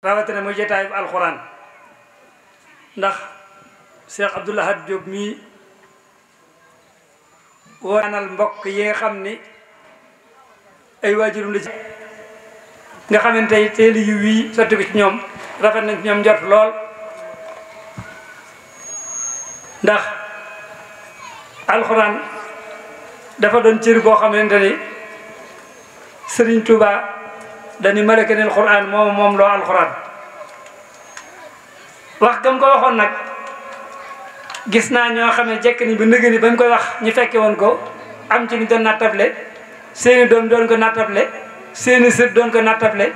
rawatina muy jotaayu alxuraan ndax Cheikh Abdou Lahad Diop mii waanal mbokk yi nga xam ni ay waajurum la ci nga xamante ne teeli yu wii sotti ko ci ñoom rafet nañ ci ñoom njort lool ndax alxuraan dafa doon cër boo xamante ni Serigne Touba dañu malaka nel Qur'an moom loo alxuraan wax gam ko waxoon nag gis naa ñoo xam ne jekk ni ba nëgë ni ba mu koy wax ñu fekke woon ko am ci ñu doon nattable seeni doom doon ko nattable seeni sët doon ko nattable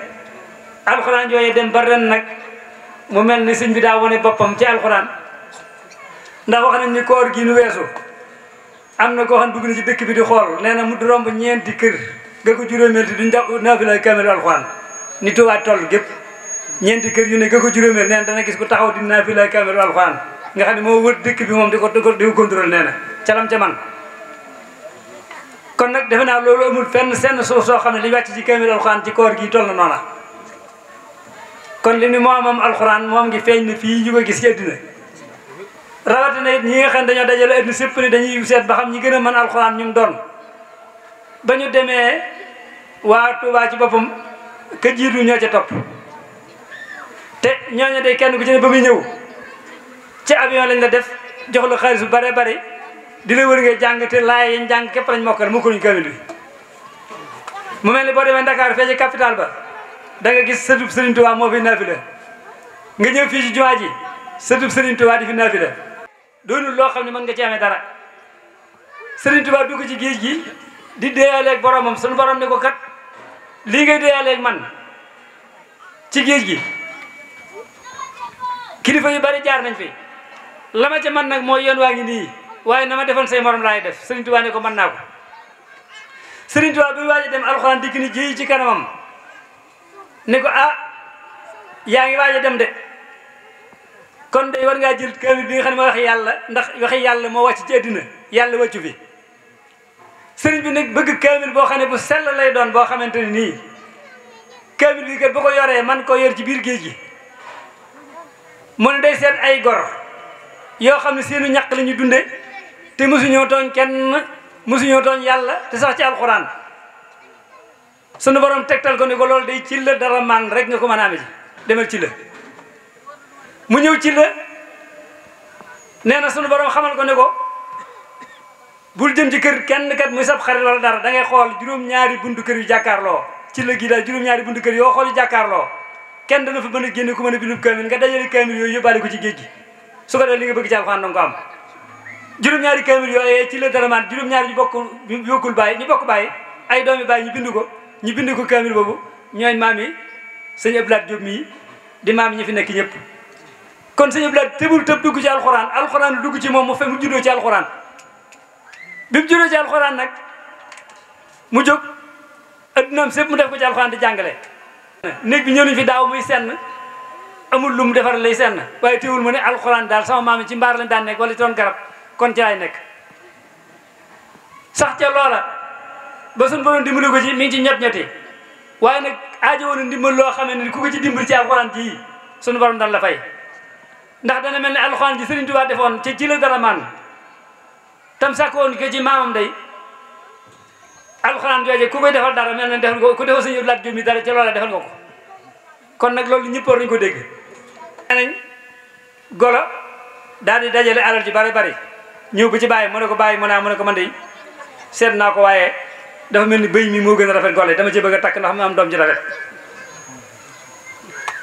alxuraan yooyu dem ba ren nag mu mel ni sëñ bi daa wane boppam ci alxuraan ndax wax nañ ni koor gi nu weesu am na koo xam dugg na ci dëkk bi di xool nee na mu du romb ñeenti kër nga ko juróomeel ti duñ naafila kaamil alxuraan ni Tuubaa toll gépp ñeenti kër yu ne nga ko juróomeel nee na dana gis ku taxaw di naafila kaamil alxuraan nga xam ne moo wër dëkk bi moom di ko contrôle nee na calam ca man kon nag defe naa loolu amul fenn seen suuf soo xam ne li wàcc ci kaamil alxuraan ci koor gi toll na noona kon li ni moom alxuraan moom ngi feeñ na fii ñu ko gis ci àddina rawatina it ñi nga xam ne dañoo dajale àddina sépp ni dañuy seet ba xam ñi gën a mën alxuraan ñu doon ba ñu demee waa Touba ci boppam ka jiitu ñoo ca topp te ñooñu day kenn ku ci ne ba muy ñëw ci avion lañ la def jox la xaalis bu bare bari di la wër nga jàng te laay yañ jàng képp lañ mokkal mokkaluñ kaamil bi mu mel ni boo demee Dakar fee ci capital ba da nga gis sëtub Serigne Touba moo fi naafila nga ñëw fii ci jumaa ji sëtub Serigne Touba di fi naafila doonul loo xam ne mën nga ci amee dara Serigne Touba dugg ci géej gi di déeyaleeg boromam suñu borom ne ko kat lii ngay déeyaleeg man ci géej gi kilifa yu bari jaar nañ fi la ma ca man nag mooy yoon waa ngi nii waaye na ma defoon say morom laay def Serigne Touba ne ko mën naa ko Serigne Touba bi waaj a dem alxuraan dikk ni jéey ci kanamam ne ko ah yaa ngi waaj a dem de kon de war ngaa jël kaamil bi nga xam ne moo wax yàlla ndax waxi yàlla moo wàcc ci àddina yàlla wàccu fi sëriñ bi nag bëgg kaamil boo xam ne bu sell lay doon boo xamante ne nii kaamil bi kat bu ko yoree man koo yor ci biir géej gi mu ne day seet ay gor yoo xam ne seenu ñaq la ñu dunde te mosuñoo tooñ kenn mosuñoo tooñ yàlla te sax ci alxuraan sunu borom tegtal ko ni ko loolu day ci la dara man rek nga ko mën a amee ci demal ci la mu ñëw ci la nee na sunu borom xamal ko ne ko bul jëm ci kër kenn kat muy sab xarit wala dara da ngay xool juróom-ñaari buntu kër yu jàkkaarloo ci la gi daal juróom-ñaari buntu kër yoo xool yu jàkkaarloo kenn dana fa mën a génne ku mën a bindub kaamil nga dajale kaamil yooyu yóbbaale ko ci géej gi su ko def li nga bëgg ci alxuraan danga ko am juróom-ñaari kaamil yooyu ci la dara man juróom-ñaari ñu bokkul bàyyi ñu bokk bàyyi ay doomi bàyyi ñu bind ko kaamil boobu ñooy maam yi sëñ Abdou Lahad Diop mii di maam yi ñu fi nekk ñëpp kon sëñ Abdou Lahad tëbul tëb dugg ci alxuraan dugg ci moom mu juddoo ci alxuraan bi mu juddoo ci alxuraan nag mu jóg addunaam sépp mu def ko ci alxuraan di jàngale néeg bi ñëw nañ fi daaw muy senn amul lu mu defar lay senn waaye teewul mu ne alxuraan daal sama maam yi ci mbaar lañ daan nekk wala ci doon garab kon ci laay nekk sax ca loola ba suñu borom dimbali ko ci mi ngi ci ñot-ñoti waaye nag aajo woon ndimbal loo xamee ne ku ko ci dimbali ci alxuraan ji suñu borom dana la fay ndax dana mel ne alxuraan ji Serigne Touba defoon ci la dara man tam sàkk woon ko ci maamam day alxuraan jooje ku koy defal dara mel ne defal ko ku defal sëñ Abdou Lahad Diop mi dara ca loola defal nga ko kon nag loolu ñëpp war nañu ko dégg nañ golo daal di dajale alal ji bari bari ñëw ba ci bàyyi mu ne ko bàyyi mu ne ko man de seet naa ko waaye dafa mel ni bëy mi moo gën a rafet golo dama ci bëgg a takk ndax mu am doom ci rafet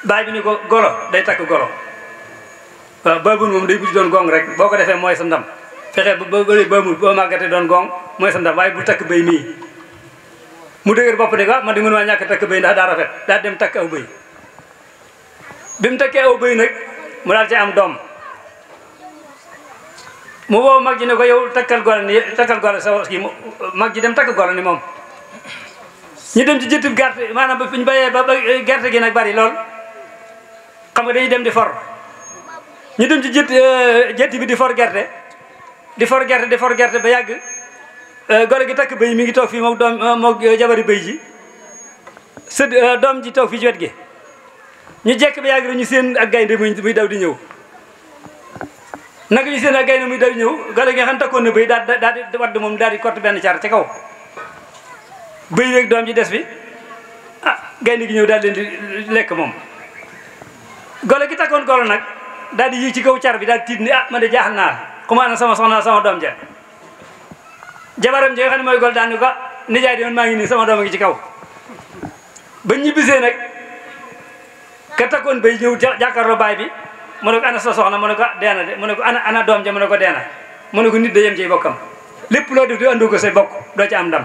bàyyi bi ni ko golo day takk golo waaw baabun moom day bu ci doon gong rek boo ko defee mooy sa ndam fexe ba boo màggatee doon gong mooy sa ndam waaye bu takk bëy mii mu dëgër bopp ne ko man di mën maa ñàkk takk bëy ndax daa rafet daa dem takk aw bëy bi mu takkee aw bëy nag mu daal ci am doom mu woo mag ji ne ko yow takkal golo sa kii mag ji dem takk golo ni moom ñu dem ci jëttub gerte maanaam ba fi ñu bayee ba gerte gi nag bari lool xam nga dañuy dem di for ñu dem ci jëtt bi di for gerte ba yàgg golo gi takk bëy mi ngi toog fii moom jabari bëy ji doom ji toog fii ci wet gi ñu jekk ba yàgg rek ñu seen ak gaynde muy daw di ñëw naka ñu seen ak gaynde muy daw di ñëw golo gi nga xam takkoon na bëy daal di wadd moom daal di kott benn car ci kaw bëy weeg doom ji des bi gaynde gi ñëw daal leen di lekk moom golo gi takkoon golo nag daal di yéeg ci kaw car bi daal tiit ni man de jaaxal naa xuma ana sama soxna sama doom ja jabaram ji nga xam ne mooy gol daan ni ko nijaay di man maa ngi nii sama doom a ngi ci kaw ba ñibbisee nag ka takkoon bay ñëw jàkkaarloo baay bi mu ne ko ana sa soxna mu ne ko deena de mu ne ko ana doom ja mu ne ko deena mu ne ko nit da yem ci bokkam lépp loo def di andu ko say bokk doo ci am ndam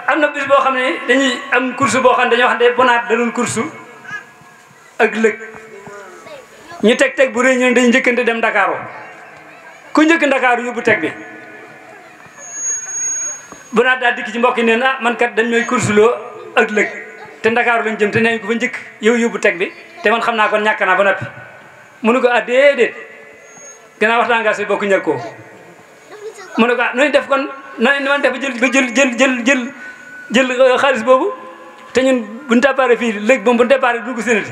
am na bis boo xam ne dañuy am course boo xam ne dañoo xam ne bonaat da doon course ak lëg ñu teg bu rëy ñu dañu njëkkante dem Ndakaaru ku njëkk Ndakaaru yóbbu teg bi bonaat daal dikk ci mbokk yi neen man kat dañ may course loo ak lëg te Ndakaaru lañ jëm te nee ko fa njëkk yow yóbbu teg bi te man xam naa kon ñàkk naa ba noppi mu ne ko déedéet gannaaw waxtaan nga say bokk ñàkkoo mu ne ko nooy def kon nooy man def ba jël xaalis boobu te ñun buñu déparé fii léegi moom buñu déparé du ko sénati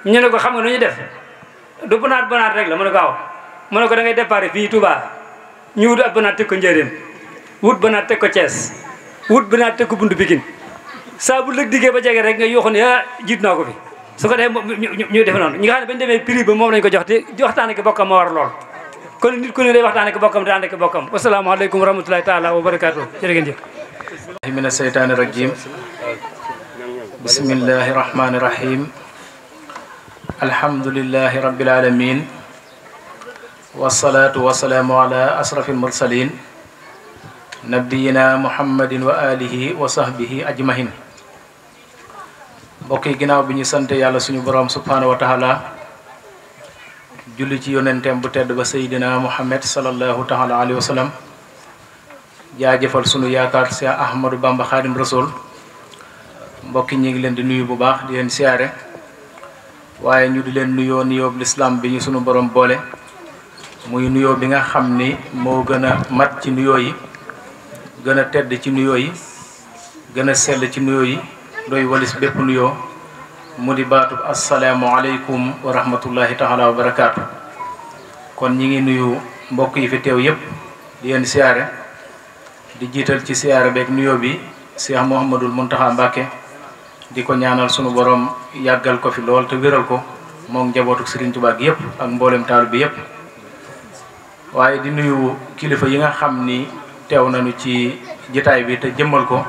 ñu ne ko xam nga nu ñuy def du bonaat rek la mu ne ko waaw mu ne ko da ngay déparé fii Touba ñu wut ab bonaat teg ko Njaaréem wut bonaat teg ko Thiès wut bonaat teg ko buntu Pikine saa bu lëg diggee ba jege rek nga yoxoon ne jiit naa ko fi su ko defee ñu def noonu ñi nga xam ne bañu demee prix ba moom lañ ko jox te waxtaane ki bokkam moo war lool kon nit ku ne day waxtaane ki bokkam te ànd ki bokkam wasalaamaaleykum wa rahmatulahi taala wa barakaatu jërë ngeen jëf min asheytaani rajim bismillahi rahmani rahim alhamdulillahi rabbil alamin wasalaatu wasalaamu ala asrafil mursalin nabiyina muhammadin wa alihi wa sahbihi ajmahin mbokk yi ginnaaw bi ñu sant yàlla suñu borom subhanahu wa taala julli ci yonenteem bu tedd ba seydina muhammad sallallahu taala alayhi wa sallam jaajëfal sunu yaakaar Cheikh Ahmadou Bamba Khadim Rasoul mbokki ñi ngi leen di nuyu bu baax di leen siyaare waaye ñu di leen nuyoo nuyoob lislaam bi ñu sunu borom boole muy nuyoo bi nga xam ni moo gën a mat ci nuyoo yi gën a tedd ci nuyoo yi gën a sell ci nuyoo yi doy walis bépp nuyoo mu di baatub assalaamu aleykum wa rahmatullahi taala wa barakaatu kon ñi ngi nuyu mbokk yi fi teew yépp di leen siyaare di jiital ci siyaare beeg nuyoo bi Cheikh Mouhamadul Mountakha Mbacké di ko ñaanal sunu borom yàggal ko fi lool te wéral ko moom njabootu Serigne Touba gi yëpp ak mboolem taalu bi yëpp waaye di nuyu kilifa yi nga xam ni teew nañu ci jitaay bi te jëmmal ko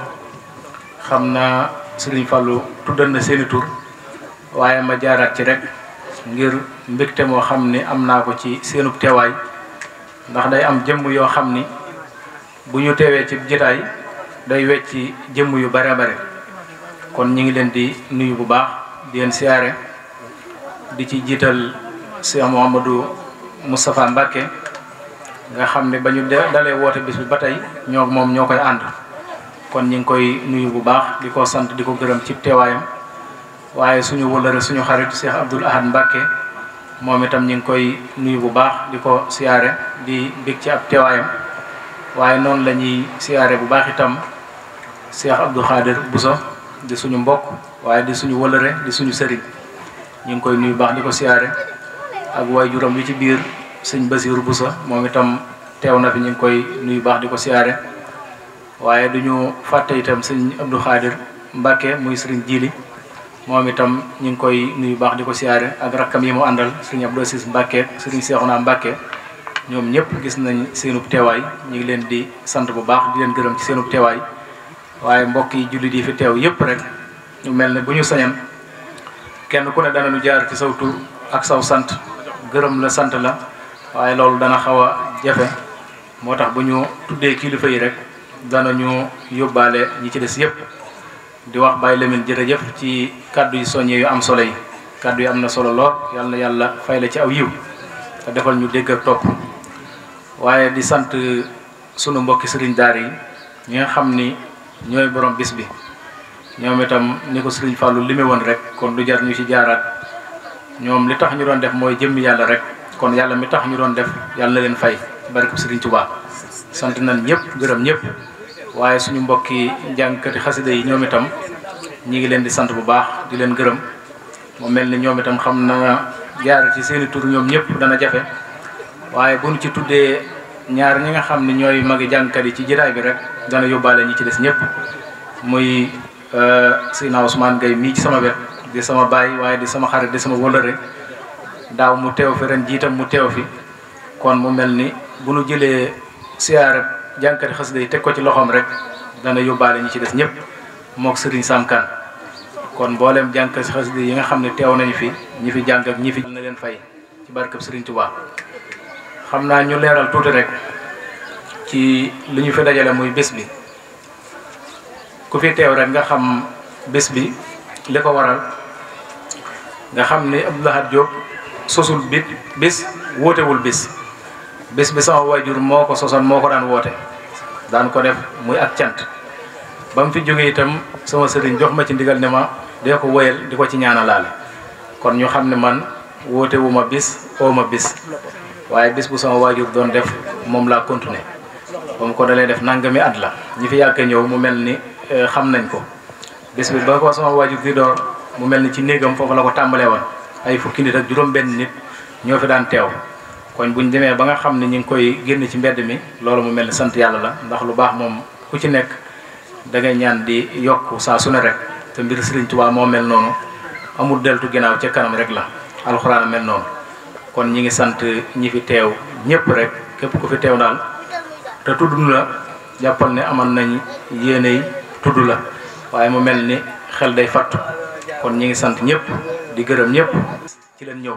xam naa Serigne Fallou tuddal na seeni tur waaye ma jaaraat ci rek ngir mbégte moo xam ni am naa ko ci seenub teewaay ndax day am jëmm yoo xam ni bu ñu teewee ci jitaay day wecci jëmm yu bare bare kon ñu ngi leen di nuyu bu baax di leen siyaare di ci jiital Cheikh Mouhamadou Moustapha Mbacké nga xam ne ba ñu dalee woote bis bi ba tey ñoo moom ñoo koy ànd kon ñu ngi koy nuyu bu baax di ko sant di ko gërëm ci teewaayam waaye suñu wëllëre suñu xarit Cheikh Abdoul Ahad Mbacké moom itam ñu ngi koy nuyu bu baax di ko siyaare di bég ci ab teewaayam waaye noonu la ñuy siyaare bu baax itam Cheikh Abdou Khadir Bousso di suñu mbokk waaye di suñu wëlëre di suñu sëriñ ñu ngi koy nuyu baax di ko siyaare ak waajuram wi ci biir sëñ Basiru Bousso moom itam teew na fi ñu ngi koy nuyu baax di ko siyaare waaye duñu fàtte itam sëñ Abdou Khadir Mbacké muy sëriñ Jili moom itam ñu ngi koy nuyu baax di ko siyaare ak rakkam yi mu àndal sëñ Abdou Sis Mbacké sëriñ Cheikhouna Mbacké ñoom ñëpp gis nañ seenub teewaay ñu ngi leen di sant bu baax di leen gërëm ci seenub teewaay waaye mbokk yi jullit yi fi teew yëpp rek ñu mel ne bu ñu sañan kenn ku ne dana nu jaar ci saw tur ak saw sant gërëm la sant la waaye loolu dana xaw a jafe moo tax bu ñu tuddee kilifa yi rek dana ñu yóbbaale ñi ci des yëpp di wax Baye Lamine jërëjëf ci kàddu yu soññee yu am solo yi kàddu yi am na solo lool yal na yàlla fay la ci aw yiw te defal ñu dégg ak topp waaye di sant sunu mbokki sëriñ daara yi ñi nga xam ni ñooy borom bis bi ñoom itam ni ko sëriñ Fallou lime woon rek kon du jar ñu ci jaaraat ñoom li tax ñu doon def mooy jëmmi yàlla rek kon yàlla mi tax ñu doon def yàlla na leen fay barke sëriñ Touba sant nañ ñëpp gërëm ñëpp waaye suñu mbokki jàngkati xasida yi ñoom itam ñi ngi leen di sant bu baax di leen gërëm mu mel ni ñoom itam xam na jaar ci seeni tur ñoom ñëpp dana jafe waaye bu ñu ci tuddee ñaar ñi nga xam ne ñooy magi jàngkat yi ci jotaay bi rek dana yóbbaale ñi ci des ñëpp muy Seydina Ousmane Gueye mii ci sama wet di sama baay waaye di sama xarit di sama wëllëre daaw mu teew fi ren jiitam mu teew fi kon mu mel ni bu nu jëlee siyaare jàngkati xasida yi teg ko ci loxoom rek dana yóbbaale ñi ci des ñëpp mook Serigne Sam Kane kon mboolem jàngkati xasida yi nga xam ne teew nañu fi ñi fi jàng ak ñi fi na leen fay ci barkeb Serigne Touba. xam naa ñu leeral tuuti rek ci li ñu fi dajale muy bés bi ku fi teew rek nga xam bés bi li ko waral nga xam ni Abdou Lahad Diop sosul bis wóotewul bis bi sama waajur moo ko sosoon moo ko daan woote daan ko def muy ak cant ba mu fi jógee itam sama sëriñ jox ma ci ndigal ne ma dee ko wóyal di ko ci ñaanalaale kon ñu xam ne man wóotewu ma bis oo ma bis waaye bis bu sama waajur doon def moom laa continuer ba mu ko dalee def nangami at la ñi fi yàgg ñëw mu mel ni xam nañ ko bis bi ba ko sama waajur di door mu mel ni ci néegam foofu la ko tàmbalee woon ay fukki nit ak juróom-benn nit ñoo fi daan teew kon buñ demee ba nga xam ne ñu ngi koy génn ci mbedd mi loolu mu mel ni sant yàlla la ndax lu baax moom ku ci nekk da ngay ñaan di yokk saa su ne rek te mbir Serigne Touba moo mel noonu amul deltu ginnaaw ca kanam rek la alxuraan mel noonu kon ñi ngi sant ñi fi teew ñëpp rek képp ku fi teew daal te tudd la jàppal ne amal nañ yéeney tudd la waaye mu mel ni xel day fattu kon ñi ngi sant ñëpp di gërëm ñëpp ci leen ñëw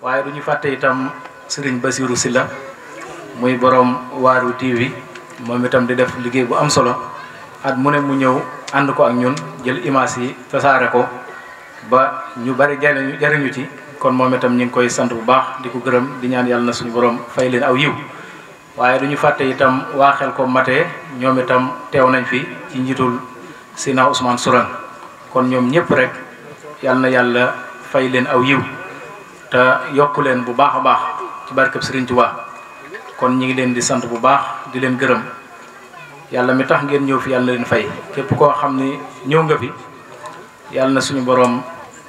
waaye du ñu fàtte itam Serigne Bassirou Sylla muy borom Waarwi TV moom itam di def liggéey bu am solo at mu ne mu ñëw ànd ko ak ñun jël image yi tasaare ko ba ñu bari jariñu ci kon moom itam ñu ngi koy sant bu baax di ko gërëm di ñaan yàlla na suñu borom fay leen aw yiw waaye du ñu fàtte itam waa Xelcom Maté ñoom itam teew nañ fi ci njiitul Seydina Ousmane Sourang kon ñoom ñëpp rek yàlla na yàlla fay leen aw yiw te yokk leen bu baax a baax ci barkeb Serigne Touba kon ñi ngi leen di sant bu baax di leen gërëm yàlla mi tax ngeen ñëw fi yàlla leen fay képp koo xam ni ñëw nga fi yàlla na suñu borom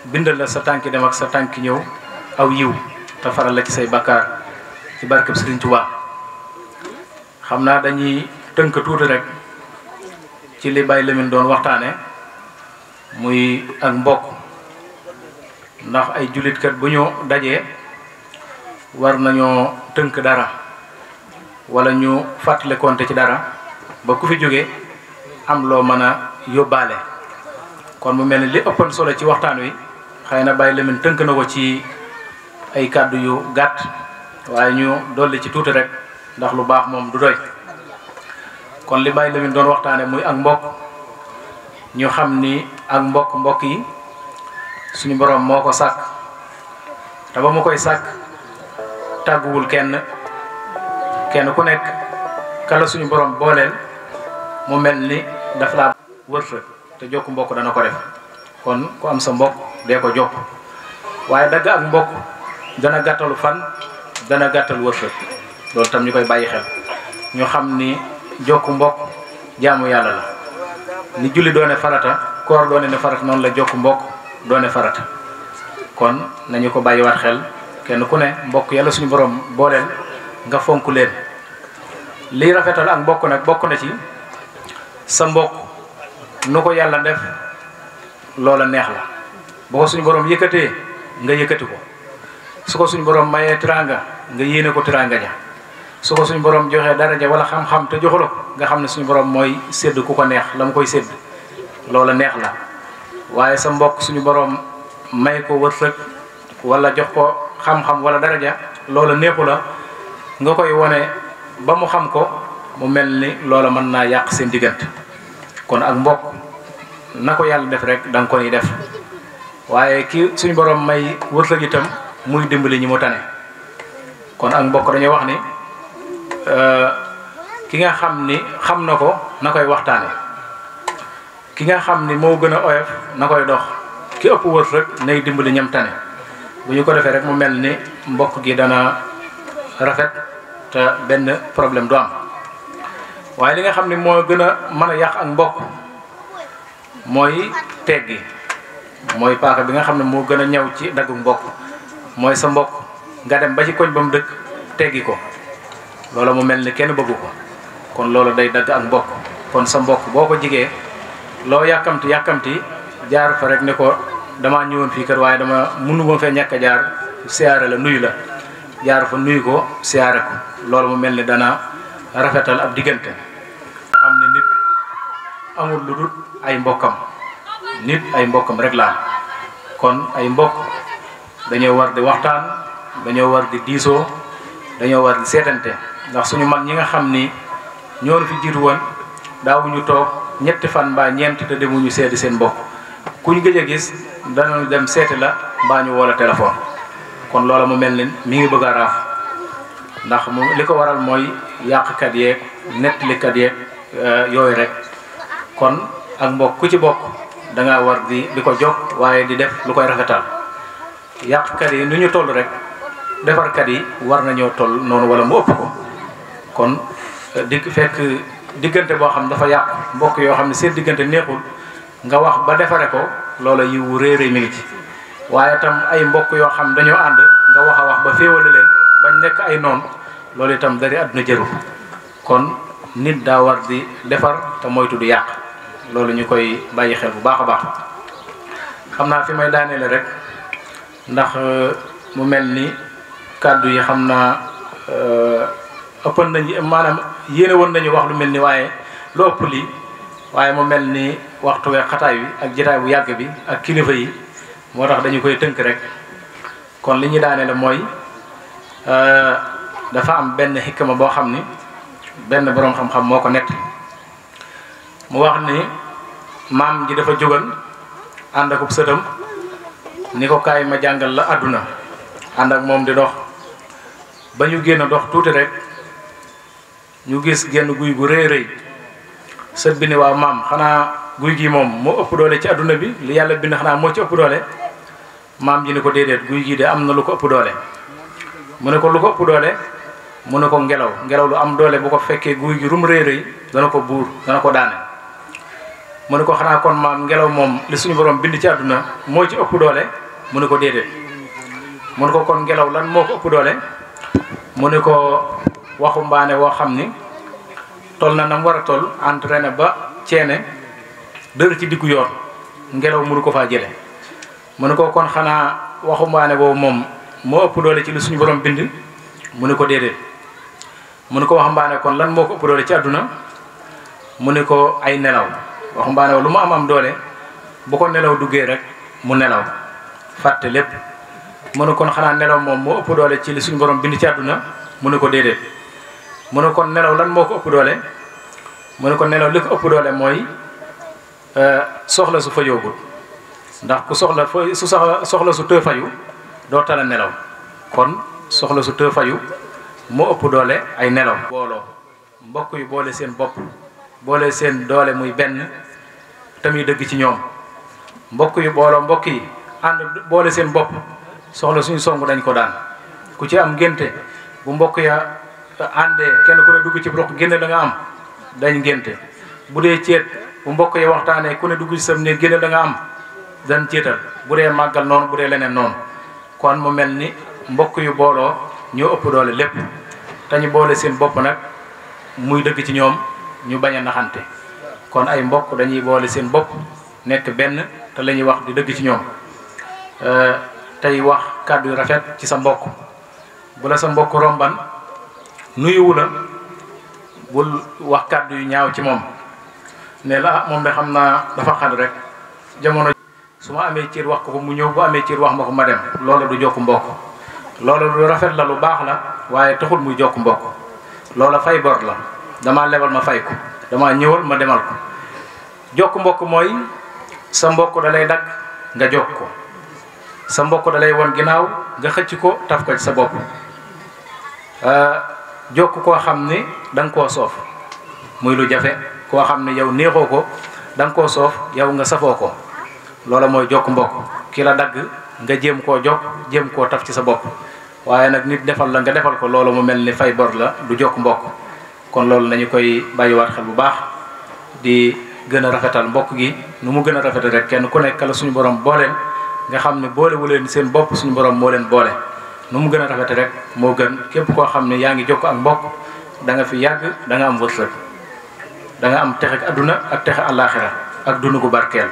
bindal la sa tànki dem ak sa tànki ñëw aw yiw te faral la ci say bakkaar ci barkeb Serigne Touba xam naa dañuy tënk tuuti rek ci li Baye Lamine doon waxtaane muy ak mbokk ndax ay julitkat bu ñu dajee war nañoo tënk dara wala ñu fàttali konte ci dara ba ku fi jóge am loo mën a yóbbaale kon mu mel ni li ëppoon solo ci waxtaan wi xëy na Baye Lamine tënk na ko ci ay kàddu yu gàtt waaye ñu dolli ci tuuti rek ndax lu baax moom du doy kon li Baye Lamine doon waxtaane muy ak mbokk ñu xam ni ak mbokk yi suñu borom moo ko sàkk te ba mu koy sàkk tàgguwul kenn ku nekk kala suñu borom booleel mu mel ni daf laa wërsëg te jokk mbokk dana ko def kon ku am sa mbokk dee ko jokk waaye dagg ak mbokk dana gàttalu fan dana gàttal wërsëg loolu tam ñu koy bàyyi xel ñu xam ni jokk mbokk jaamu yàlla la ni julli doone farata koor doone ne farata noonu la jokk mbokk doone farata kon nañu ko bàyyiwaat xel kenn ku ne mbokk yàlla suñu borom booleel nga fonk leen lii rafetal ak mbokk nag bokk na ci sa mbokk nu ko yàlla def loola neex la boo ko suñu borom yëkkatee nga yëkkati ko su ko suñu borom mayee teraanga nga yéene ko teraanga ja su ko suñu borom joxee daraja wala xam-xam te joxula ko nga xam ne suñu borom mooy sédd ku ko neex la mu koy sédd loola neex la waaye sa mbokk suñu borom may ko wërsëg wala jox ko xam-xam wala daraja loola neexu la nga koy wone ba mu xam ko mu mel ni loola mën naa yàq seen diggante kon ak mbokk na ko yàlla def rek da nga ko ni def waaye ki suñu borom may wërsëg itam muy dimbali ñi mu tane kon ak mbokk dañuy wax ni ki nga xam ni xam na ko na koy waxtaane ki nga xam ni moo gën a oyof na koy dox ki ëpp wërsëg nay dimbali ñam tane bu ñu ko defee rek mu mel ni mbokk gi dana rafet te benn problème du am waaye li nga xam ni moo gën a mën a yàq ak mbokk mooy teggi mooy paaka bi nga xam ne moo gën a ñaw ci daggu mbokk mooy sa mbokk nga dem ba ci koñ ba mu dëkk teggi ko loola mu mel ni kenn bëggu ko kon loolu day dagg ak mbokk kon sa mbokk boo ko jigee loo yàkkamti jaar fa rek ne ko damaa ñëwoon fii kër waaye dama mënu ma fee ñàkk a jaar siyaare la nuyu la jaar fa nuyu ko siyaare ko loolu mu mel ni dana rafetal ab diggante xam ne nit amul lu dul ay mbokkam nit ay mbokkam rek la kon ay mbokk dañoo war di waxtaan dañoo war di diisoo dañoo war di seetante ndax suñu mag ñi nga xam ni ñoo fi jiitu woon daawuñu toog ñetti fan mbaa ñeent te demuñu seeti seen mbokk kuñ gëj a gis danañu dem seeti la mbaa ñu woo la téléphone kon loola mu mel ni mi ngi bëgg a raaf ndax mu li ko waral mooy yàqkat yeeg nettalikat yeeg yooyu rek kon ak mbokk ku ci bokk da ngaa war di ko jokk waaye di def lu koy rafetal yàqkat yi nu ñu toll rek defarkat yi war nañoo toll noonu wala mu ëpp ko kon fekk diggante boo xam dafa yàqu mbokk yoo xam ne seen diggante neexul nga wax ba defare ko loola yiwu réeréy mi ngi ci waaye tam ay mbokk yoo xam dañoo ànd nga wax a wax ba féewale leen bañ nekk ay noon loolu itam dari àdduna jëru kon nit daa war di defar te moytu di yàq loolu ñu koy bàyyi xel bu baax a baax xam naa fi may daaneele rek ndax mu mel ni kàddu yi xam naa ëppan nañu maanaam yéene woon nañu wax lu mel ni waaye lu ëpp lii waaye mu mel ni waxtu wee xataay wi ak jitaay bu yàgg bi ak kilifa yi moo tax dañu koy tënk rek kon li ñu daaneele mooy dafa am benn xikma boo xam ni benn boroom xam-xam moo ko nett mu wax ni maam ji dafa jógan ànd akub sëtam ni ko kaay ma jàngal la àdduna ànd ak moom di dox ba ñu génn dox tuuti rek ñu gis genn guy gu rëy rëy sët bi ni waaw maam xanaa guy gi moom moo ëpp doole ci àdduna bi li yàlla bind xanaa moo ci ëpp doole maam ji ni ko déedéet guy gi de am na lu ko ëpp doole mu ne ko lu ko ëpp doole mu ne ko ngelaw lu am doole bu ko fekkee guy gi rum rëy rëy dana ko buur dana ko daane mu ne ko xanaa kon maam ngelaw moom li suñu borom bind ci àdduna moo ci ëpp doole mu ne ko déedéet mu ne ko kon ngelaw lan moo ko ëpp doole mu ne ko waxumbaane woo xam ni tol na nam war a tol entraîné ba ceene dër ci diggu yoon ngelaw mënu ko faa jële mu ne ko kon xanaa waxumbaane boobu moom moo ëpp doole ci li suñu borom bind mu ne ko déedéet mu ne ko waxumbaane kon lan moo ko ëpp doole ci àdduna mu ne ko ay nelaw waxumbaane lu mu am doole bu ko nelaw duggee rek mu nelaw fàtte lépp mu ne kon xanaa nelaw moom moo ëpp doole ci li suñu borom bind ci àdduna mu ne ko déedéet mu ne kon nelaw lan moo ko ëpp doole mu ne ko nelaw li ko ëpp doole mooy soxla su fajoogul ndax ku soxla su tëë fayu doo tala nelaw kon soxla su tëë fayu moo ëpp doole ay nelaw booloo mbokk yu boole seen bopp boole seen doole muy benn tamit dëgg ci ñoom mbokk yu booloo mbokk yi ànd boole seen bopp soxla suñu song dañ ko daan ku ci am ngénte bu mbokk ya àndee kenn ku ne dugg ci roq génne la nga am dañ ngénte bu dee ceet bu mbokk ya waxtaanee ku ne dugg ci sam ne génne la nga am dañ ceetal bu dee màggal noonu bu dee leneen noonu kon mu mel ni mbokk yu booloo ñoo ëpp doole lépp te ñu boole seen bopp nag muy dëgg ci ñoom ñu bañ a naxante kon ay mbokk dañuy boole seen bopp nekk benn te la ñuy wax di dëgg ci ñoom tey wax kàddu yu rafet ci sa mbokk bu la sa mbokk romban nuyuwu la bul wax kàddu yu ñaaw ci moom ne la moom de xam naa dafa xat rek jamono su ma amee ciir wax ko mu ñëw bu amee ciir wax ma ko ma dem loolu du jokk mbokk loolu lu rafet la lu baax la waaye taxul muy jokk mbokk loola fay bor la damaa lebal ma fay ko damaa ñëwal ma demal ko jokk mbokk mooy sa mbokk da lay dagg nga jokk ko sa mbokk da lay won ginnaaw nga xëcc ko taf ko ci sa bopp jokk koo xam ni da nga koo soof muy lu jafe koo xam ne yow neexoo ko da nga koo soof yow nga safoo ko loola mooy jokk mbokk ki la dagg nga jéem koo jokk jéem koo taf ci sa bopp waaye nag nit defal la nga defal ko loolu mu mel ni fay bor la du jokk mbokk kon loolu nañu koy bàyyiwaat xel bu baax di gën a rafetal mbokk gi nu mu gën a rafetal rek kenn ku nekk la suñu borom booleel nga xam ne boole wu leen seen bopp suñu borom moo leen boole nu mu gën a rafetal rek moo gën képp koo xam ne yaa ngi jokk ak mbokk da nga fi yàgg da nga am wërsëg da nga am texe adduna ak texe àllaaxira ak dund gu barkeel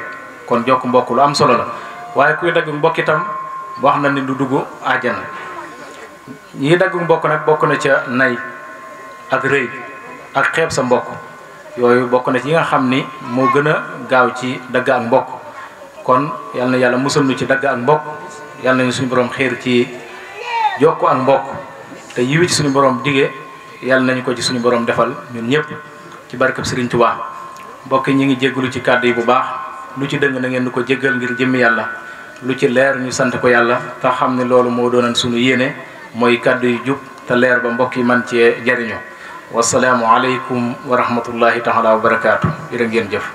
kon jokk mbokk lu am solo la waaye kuy dagg mbokk itam wax na ni du dugg àjjana ñii dagg mbokk nag bokk na ca nay ak rëy ak xeeb sa mbokk yooyu bokk na ci yi nga xam ni moo gën a gaaw ci dagg ak mbokk kon yal na yàlla musal nu ci dagg ak mbokk yal nañu suñu borom xéer ci jokk ak mbokk te yiwi ci suñu borom dige yal nañu ko ci suñu borom defal ñun ñëpp ci barkab Serigne Touba mbokk ñi ngi jéggalu ci kàddu yi bu baax lu ci dëng na ngeen di ko jéggal ngir jëmmi yàlla lu ci leer ñu sant ko yàlla te xam ne loolu moo doonan suñu yéene mooy kàddu yu jub te leer ba mbokk yi man cee jariñu wasalaamu aleykum wa rahmatullahi taala wa barakaatu jërë ngeen jëf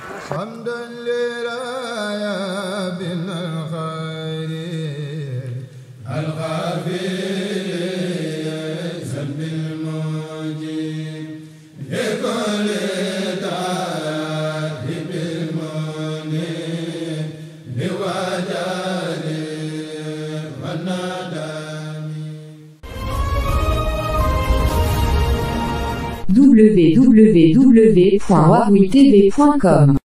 www.wahwitv.com